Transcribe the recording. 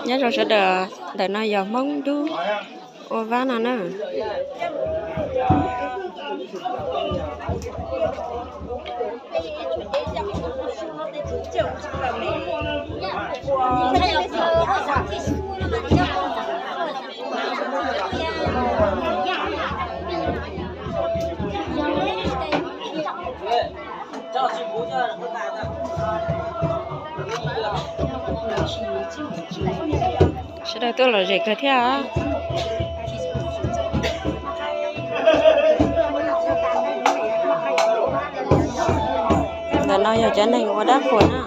Nyob zoo sawv daws, ntawm no yog Hmoob Dub ua vab no na. Sawv daws tuaj lom zem kawg thiab. Ntawm no yog cov neeg ua dab qhuas na.